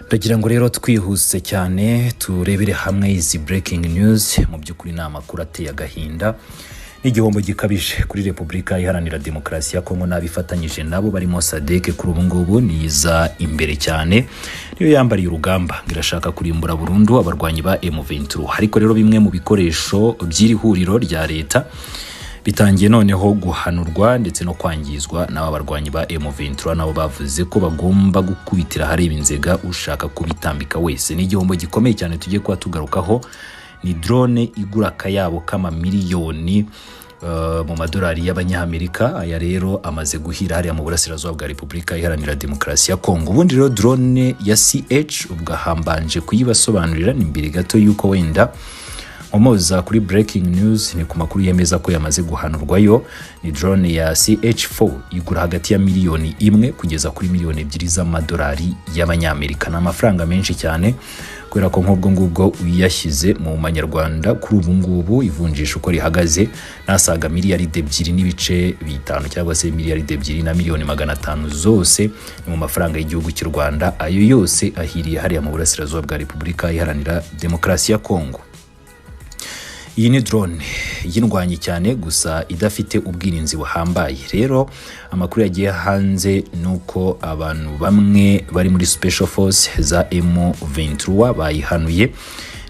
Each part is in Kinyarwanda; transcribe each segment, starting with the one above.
Ndagira ngo rero twihuse cyane turebere hamwe izi breaking news. Mu by'ukuri ni amakuru ateye agahinda n'igihombo gikabije kuri Repubulika Iharanira Demokarasi ya Kongo n'abifatanyije nabo barimo SADC. Kuri ubu ngubu niza imbere cyane, niyo yambariye urugamba ngo irashaka kurimbura burundu abarwanyi ba M23. Ariko rero bimwe mu bikoresho by'iri huriro rya leta bitangiye noneho guhanurwa ndetse no kwangizwa n'aba barwanyi ba M23, nabo bavuze ko bagomba gukubitira ahareba inzega ushaka kubitambika wese. Ni igihombo gikomeye cyane tugiye kuba tugarukaho. Ni drone igura akayabo k'amamiliyoni mu madolari y'abanyamerika. Aya rero amaze guhira hariya mu burasirazuba bwa Repubulika Iharanira Demokarasi ya Kongo. Ubundi rero drone ya CH, ubwo hambanje kuyibasobanurira ni mbere gato y'uko wenda nkomoza kuri breaking news, ni ku makuru yemeza ko yamaze guhanurwayo. Ni drone ya CH4, igura hagati ya miliyoni 1 kugeza kuri miliyoni 2 z'amadolari y'abanyamerika. Ni amafaranga menshi cyane, kubera ko nk'ubwo ngubwo uyashyize mu manyarwanda kuri ubu ngubu ivunjisha uko rihagaze nasaga miliyaride 2.5 cyangwa se miliyaride 2 na miliyoni 500, zose ni mu mafaranga y'igihugu cy'u Rwanda. Ayo yose ahiriye hariya mu burasirazuba bwa Repubulika Iharanira Demokarasi ya Kongo. Iyi ni drone y'indwanyi cyane, gusa idafite ubwirinzi buhambaye. Rero amakuru yagiye hanze ni uko abantu bamwe bari muri special force za M23 bayihanuye,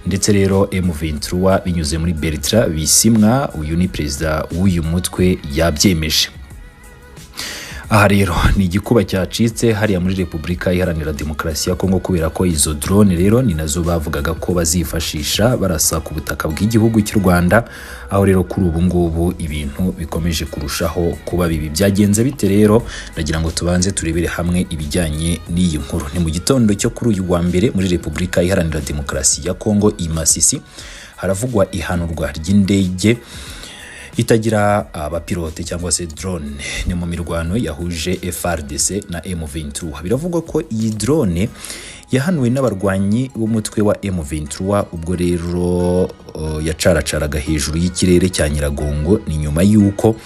ndetse rero M23 binyuze muri Bertrand Bisimwa, uyu ni perezida w'uyu mutwe, yabyemeje. Aha rero ni igikuba cyacitse hariya muri Repubulika Iharanira Demokarasi ya Kongo, kubera ko izo drone rero ni nazo bavugaga ko bazifashisha barasa ku butaka bw'igihugu cy'u Rwanda, aho rero kuri ubu ngubu ibintu bikomeje kurushaho kuba bibi. Byagenze bite rero? Ndagira ngo tubanze turebere hamwe ibijyanye n'iyi nkuru. Ni mu gitondo cyo kuri uyu wa mbere muri Repubulika Iharanira Demokarasi ya Kongo, i Masisi, haravugwa ihanurwa ry'indege itagira abapilote cyangwa se drone. Ni mu mirwano yahuje FARDC na M23. Biravugwa ko iyi drone yahanuwe n'abarwanyi b'umutwe wa M23 ubwo rero yacaracaraga hejuru y'ikirere cya Nyiragongo. Ni nyuma y'uko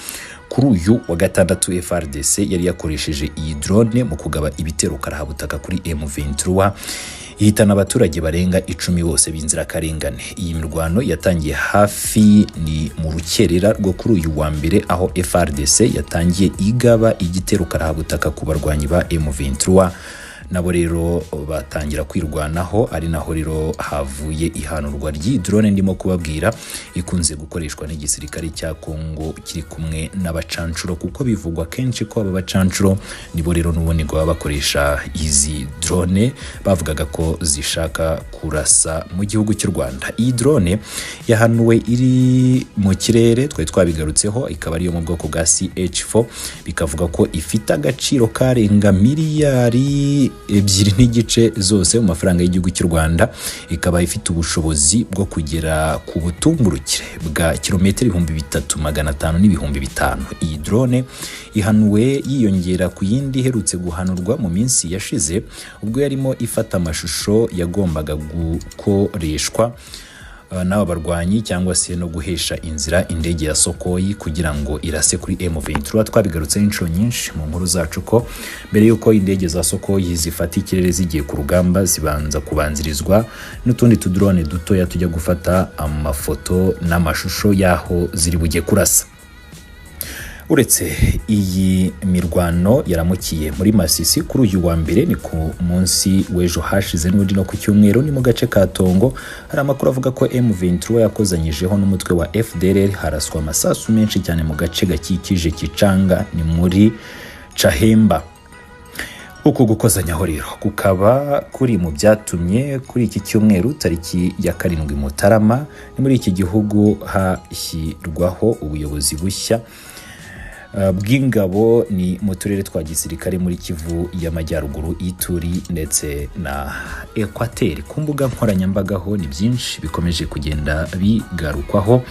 kuri uyu wa gatandatu FARDC yari yakoresheje iyi drone mu kugaba ibitero karahabutaka kuri M23, ihitana abaturage barenga 10 bose b'inzirakarengane. Iyi mirwano yatangiye hafi ni mu rukerera rwo kuri uyu wa mbere, aho FARDC yatangiye igaba igitero karahabutaka ku barwanyi ba M23, nabo rero batangira kwirwanaho, ari naho rero havuye ihanurwa ry'iyi drone ndimo kubabwira, ikunze gukoreshwa n'igisirikare cya Kongo kiri kumwe n'abacancuro, kuko bivugwa kenshi ko aba bacancuro nibo rero n'ubundi ngo baba bakoresha izi drone bavugaga ko zishaka kurasa mu gihugu cy'u Rwanda. Iyi drone yahanuwe iri mu kirere, twari twabigarutseho, ikaba ariyo mu bwoko bwa CH4. Bikavuga ko ifite agaciro karenga miliyari 2.5 zose mu mafaranga y'igihugu cy'u Rwanda, ikaba ifite ubushobozi bwo kugera ku butumburukire bwa kilometero 3500 n'ibihumbi 5. Iyi drone ihanuwe yiyongera ku yindi iherutse guhanurwa mu minsi yashize, ubwo yarimo ifata amashusho yagombaga gukoreshwa n'aba barwanyi cyangwa se no guhesha inzira indege ya Sukhoi kugira ngo irase kuri M23. Twabigarutseho inshuro nyinshi mu nkuru zacu ko mbere y'uko indege za Sukhoi zifata ikirere zigiye ku rugamba, zibanza kubanzirizwa n'utundi tudrone dutoya tujya gufata amafoto n'amashusho y'aho ziri bujye kurasa. Uretse iyi mirwano yaramukiye muri Masisi kuri uyu wa mbere, ni ku munsi w'ejo hashize n'ubundi no ku cyumweru, ni mu gace ka Tongo, hari amakuru avuga ko M23 yakozanyijeho n'umutwe wa FDLR, haraswa amasasu menshi cyane mu gace gakikije Kicanga, ni muri Cahemba. Uku gukozanyaho rero kukaba kuri mu byatumye kuri iki cyumweru tariki ya 7 Mutarama, ni muri iki gihugu, hashyirwaho ubuyobozi bushya bw'ingabo, ni mu turere twa gisirikare muri Kivu y'Amajyaruguru, Ituri ndetse na Ekwateri. Ku mbuga nkoranyambaga ho ni byinshi bikomeje kugenda bigarukwaho,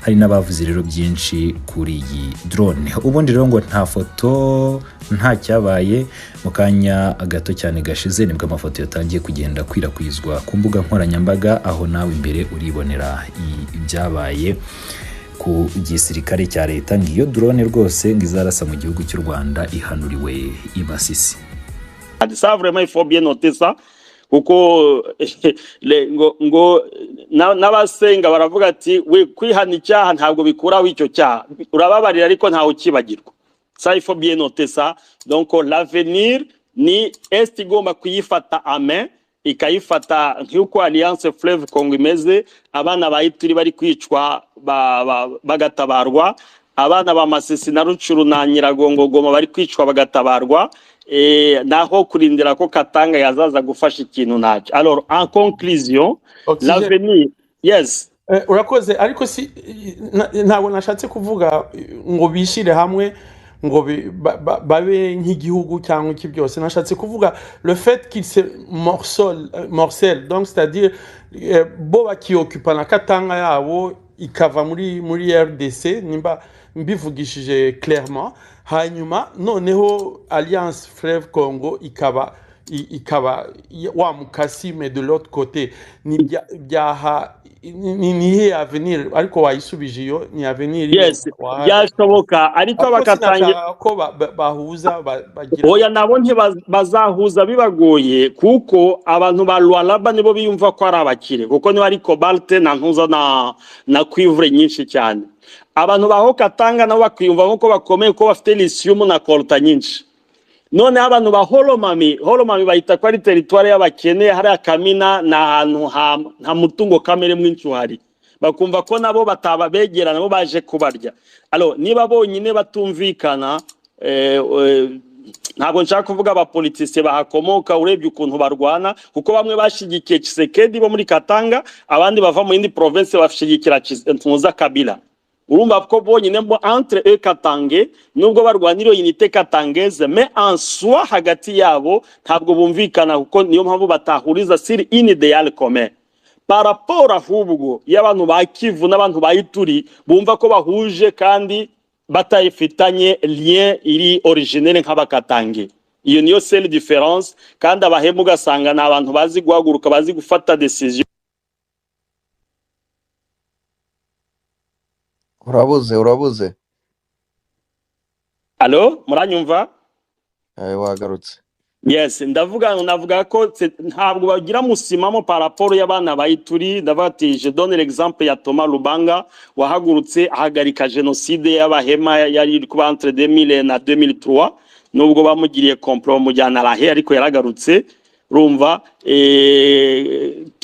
hari n'abavuze rero byinshi kuri iyi drone. Ubundi rero ngo nta foto, nta cyabaye. Mu kanya gato cyane gashize nibwo amafoto yatangiye kugenda akwirakwizwa ku mbuga nkoranyambaga, aho nawe imbere uribonera ibyabaye ku gisirikare cya leta. Ngo iyo drone rwose ngo izarasa mu gihugu cy'u Rwanda ihanuriwe i Masisi. Ça, vraiment, il faut bien noter ça. Kuko ngo n'abasenga baravuga ati: "We kwihana icyaha ntabwo bikuraho icyo cyaha, urababarira ariko ntawe ukibagirwa." Ça, il faut bien noter ça. Donc l'avenir ni Est igomba kuyifata en main, ikayifata nk'uko Alliance Fleuve Congo imeze. Abana ba Ituri bari kwicwa bagatabarwa, abana ba Masisi na Rucuru na Nyiragongo, Goma bari kwicwa bagatabarwa, naho kurindira ko Katanga yazaza gufasha ikintu, ntacyo. Alors, en conclusion, Oxygène. l'avenir, yes. Urakoze, ariko si ntabwo nashatse kuvuga ngo bishyire hamwe ngo babe nk'igihugu cyangwa iki byose. Nashatse kuvuga le fait qu'il se morcelle, donc c'est-à-dire bo bakiyokupa na Katanga yabo ikava muri RDC, nimba mbivugishije clairement. Hanyuma noneho Alliance Fleuve Congo ikaba wa mukasi, mais de l'autre côté ni byaha ni iyihe avenir? Ariko wayisubije, iyo ni avenir. Yes, byashoboka, ariko ariko bakatangira sinashaka ko bahuza bagira Oya, nabo ntibazahuza, bibagoye, kuko abantu ba Lualaba nibo biyumva ko ari abakire, kuko niba ari cobalt na ntuza na cuivre nyinshi cyane. Abantu ba Haut-Katanga nabo bakiyumva nkuko bakomeye, ko bafite lithium na coltan nyinshi. Noneho abantu ba Haut-Lomami, Haut-Lomami bahita ko ari territoire y'abakene. Hariya Kamina ni ahantu nta mutungo kamere mwinshi uhari, bakumva ko nabo bataba begera, nabo baje kubarya. Alors niba bonyine batumvikana, ntabwo nshaka kuvuga abapolitisiye bahakomoka, urebye ukuntu barwana, kuko bamwe bashigikiye Tshisekedi bo muri Katanga, abandi bava mu yindi province bashyigikira Ntuza Kabila. Urumva ko bonyine bo entre eux Katangais, nubwo barwanira iyo unité katangaise, mais en soi hagati yabo ntabwo bumvikana, kuko niyo mpamvu batahuriza sur une idéal commun. Par rapport ahubwo y'abantu ba Kivu n'abantu ba Ituri bumva ko bahuje kandi batayifitanye lien iri originelle nk'abakatange. Iyo niyo seule différence. Kandi abahemu ugasanga ni abantu bazi guhaguruka, bazi gufata décision. Urabuze, urabuze. Allo, muranyumva? Wagarutse. Yes, ndavuga, navuga ko ntabwo bagira musimamo par rapport y'abana ba Ituri. Ndavuga ati je donne l'exemple ya Thomas Lubanga wahagurutse ahagarika génocide y'abahema yari iri kuba entre 2000 na 2003, nubwo bamugiriye complot bamujyana rahe, ariko yaragarutse. Urumva,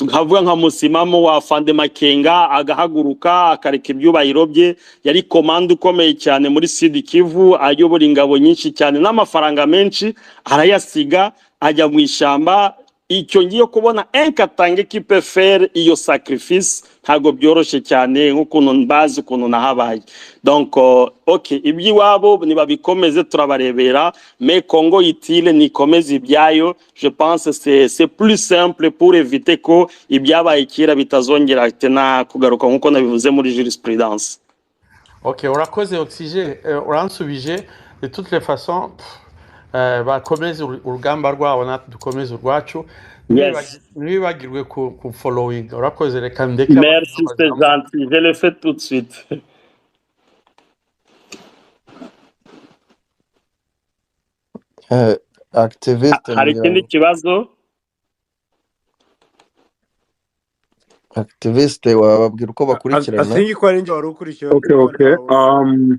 nkavuga nka musimamo wa Fande Makenga, agahaguruka akareka ibyubahiro bye. Yari commandant ukomeye cyane muri Sud Kivu, ayobora ingabo nyinshi cyane n'amafaranga menshi, arayasiga ajya mu ishyamba. Icyo ngiye kubona, un Katangais qui peut faire iyo sacrifice, ntabwo byoroshye cyane nk'ukuntu mbazi, ukuntu nahabaye. Donc ok, iby'iwabo nibabikomeze turabarebera, mais Congo utile nikomeze ibyayo. Je pense c'est plus simple pour éviter ko ibyabaye kera bitazongera tena kugaruka, nk'uko nabivuze muri jurisprudence. Ok, urakoze Oxygène, uransubije. De toutes les façons, pff, bakomeze urugamba rwabo, natwe dukomeze urwacu. Ntibibagirwe ku following. Urakoze, reka ndeke abantu Merci, c'est bazamuke. gentil, je le fais tout de suite. Activiste Hari ngira ikindi ngo kibazo? Activiste, wababwira uko bakurikirana. Asingi ko ari njye wari ukurikiyeho. Okay. Ndumva Okay. ntawe.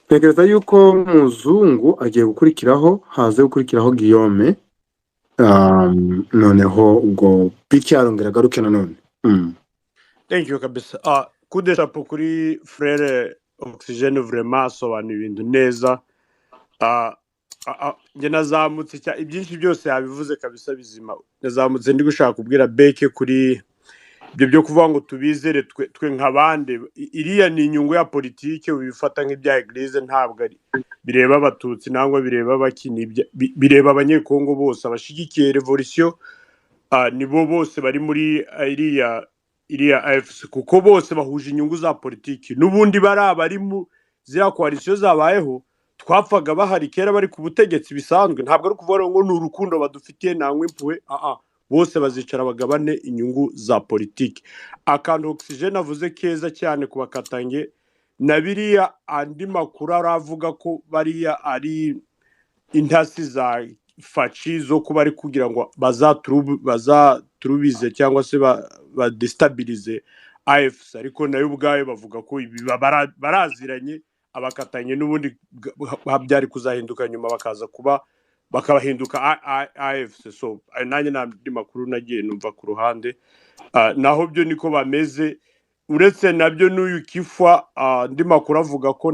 Ntekereza yuko muzungu agiye gukurikiraho, haze gukurikiraho Guillaume, noneho ubwo biki arongera agaruke nanone. Thank you kabisa. Coup de chapeau kuri frère Oxygène, vraiment asobanura ibintu neza. Njye nazamutse ibyinshi byose yabivuze kabisa bizima. Nazamutse ndi gushaka kubwira Beke kuri ibyo byo kuvuga ngo tubizere twe nk'abandi. Iriya ni inyungu ya politike, ubifata nk'ibya église, ntabwo ari bireba abatutsi nangwa bireba abakini, bireba abanyekongo bose abashigikiye revolution. Nibo bose bari muri iriya AFC, kuko bose bahuje inyungu za politiki. N'ubundi bari abari mu ziriya coalition zabayeho, twapfaga bahari kera bari ku butegetsi bisanzwe. Ntabwo ari ukuvuga ngo ni urukundo badufitiye nangwa impuhwe. Bose bazicara bagabane inyungu za politiki. Akantu Oxygène avuze keza cyane ku bakatange na biriya, andi makuru aravuga ko bariya ari intasi za Fatshi zo kuba ari kugira ngo bazaturubize cyangwa se badestabilize AFC, ariko nayo ubwayo bavuga ko ibi baraziranye, abakatanye n'ubundi byari kuzahinduka nyuma bakaza kuba bakabahinduka AFC. So ayo nanjye n'andi makuru nagiye numva ku ruhande. Naho byo niko bameze. Uretse nabyo n'uyu Kifwa, andi makuru avuga ko